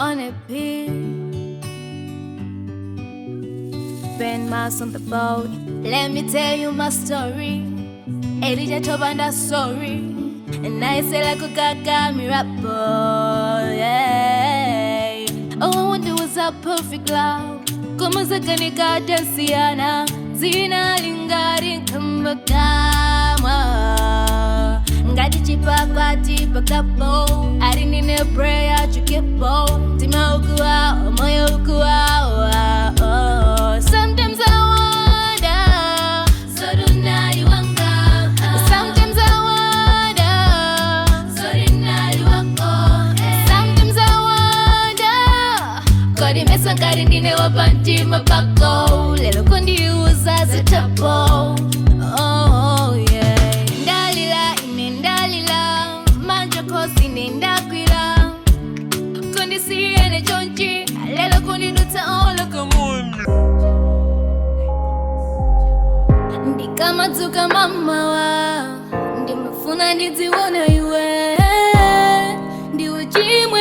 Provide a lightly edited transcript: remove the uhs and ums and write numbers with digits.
On a beat. Ben Miles on the boat. Let me tell you my story. Elijah Tobanda sorry. And I say like a gaga miracle. Yeah. Oh, I wonder was a perfect love. Koma zakanika tasiyana. Zina lingari kambakama. Ngati chipakwati pakapo. Ari ndine prayer chikepo. Mtima ukuwa, moyo ukuwa. Oh. Sometimes I wonder. Zoti wanga. Sometimes I wonder. Zoti wako. Sometimes I wonder. Kodi mesa ngati ndine wapamtima pako. Lelo kundiuza zitapo. Oh yeah. Ndalila ine ndalila. Manja kosi ine ndakwila. Kundisiyene chonchi. Lelo kundidutsa all kamuni. Ndikamadzuka mamawa ndimafuna ndidziona iwe ndiwe chimwe.